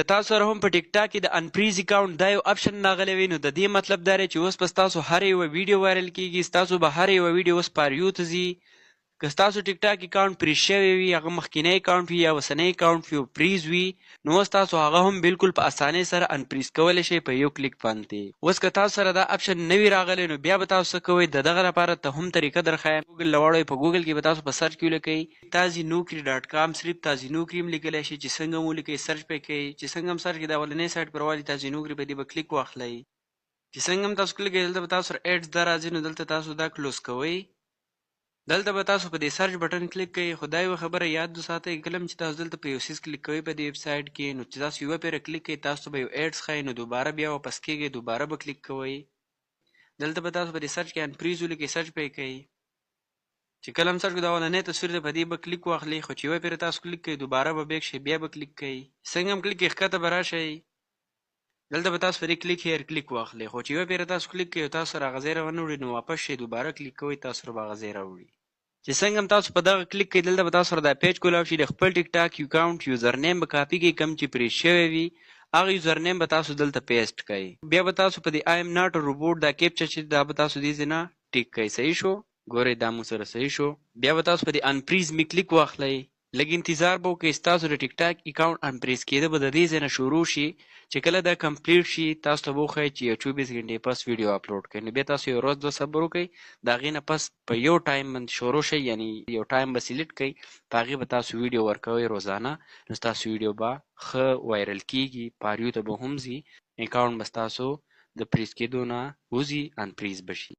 که تاسو سره هم په ټیک ټاک کې د unfreeze account دا یو option راغلی وي، نو د دې مطلب دا دی چې اوس به ستاسو هر یوه ویډیو viral کیږي، ستاسو به هر یوه ویډیو اوس For You ته ځي. که ستاسو ټیک ټاک account freeze شوی وي، هغه مخکینی account وي یا اوسنی account وي او freeze وي، نو اوس تاسو هغه هم بالکل په اسانۍ سره unfreeze کولی شئ په یو کلیک باندې. اوس که تاسو سره دا option نه وي راغلی، نو بیا به تاسو څه کوئ؟ د دغه لپاره ته هم طریقه درښایم. ګوګل له واړوئ، په ګوګل کې به تاسو په search کې ولیکئ تازي نوکري .com. صرف تازي نوکري هم لیکلی شئ. چې څنګه هم ولیکئ، search پې کوئ. چې څنګه هم search کې دا اولنی سایټ پر والي تازي نوکري، په دې به کلیک واخلئ. چې څنګه هم تاسو کلیک کوئ، دلته به تاسو سره ads دا راځي، نو دلته تاسو دا close کوئ. دلته به تاسو په دې search button کلیک کوئ. خو دا یوه خبره یاد وساتئ، کله چې تاسو دلته په یو څیز کلیک کوئ په دې ویب سایټ کې، نو چې تاسو یوه پیره کلیک کوئ، تاسو ته به یو ads ښایي، نو دوباره بیا واپس کیږئ، دوباره به کلیک کوئ. دلته به تاسو په دې search کې unfreeze ولیکئ، search به یې کوئ. چې کله هم search کړئ، دا اولنی تصویر دی، په دې به کلیک واخلئ. خو چې یوه پیره تاسو کلیک کوئ، دوباره به back شئ، بیا به کلیک کوئ. څنګه هم کلیک کوئ، ښکته به راشئ، دلته به تاسو په دې click here کلیک واخلئ. خو چې یوه پیره تاسو کلیک کوئ او تاسو سره هغه ځای راونه وړي، نو واپس شئ، دوباره کلیک کوئ، تاسو سره به هغه ځای راوړي. چې څنګه هم تاسو په دغه کلیک کوئ، دلته به تاسو سره دا page کولاو شي. د خپل ټیک ټاک account username به کاپي کوئ، کوم چې freeze شوی وي، هغه username به تاسو دلته paste کړئ. بیا به تاسو په دې I'm not robot دا captcha چې دا به تاسو دې ځای نه tick کړئ. صحیح شو؟ ګورئ، دا مو سره صحیح شو. بیا به تاسو په دې unfreeze me کلیک واخلئ. لږ انتظار به وکړئ، ستاسو د ټیک ټاک account unfreeze کېده به د دې ځای نه شروع شي. چې کله دا complete شي، تاسو ته به وښایي چې یو 24 ګنټې پس ویډیو اپلوډ کړئ. نو بیا تاسو یو ورځ دوه صبر وکړئ، د هغې نه پس په یو time باندې شروع شئ، یعنی یو time به select کړئ، په هغې به تاسو ویډیو ورکوئ روزانه، نو ستاسو ویډیو به ښه viral کیږي، For You ته به هم ځي، account به ستاسو د freeze کېدو نه وځي، unfreeze به شي.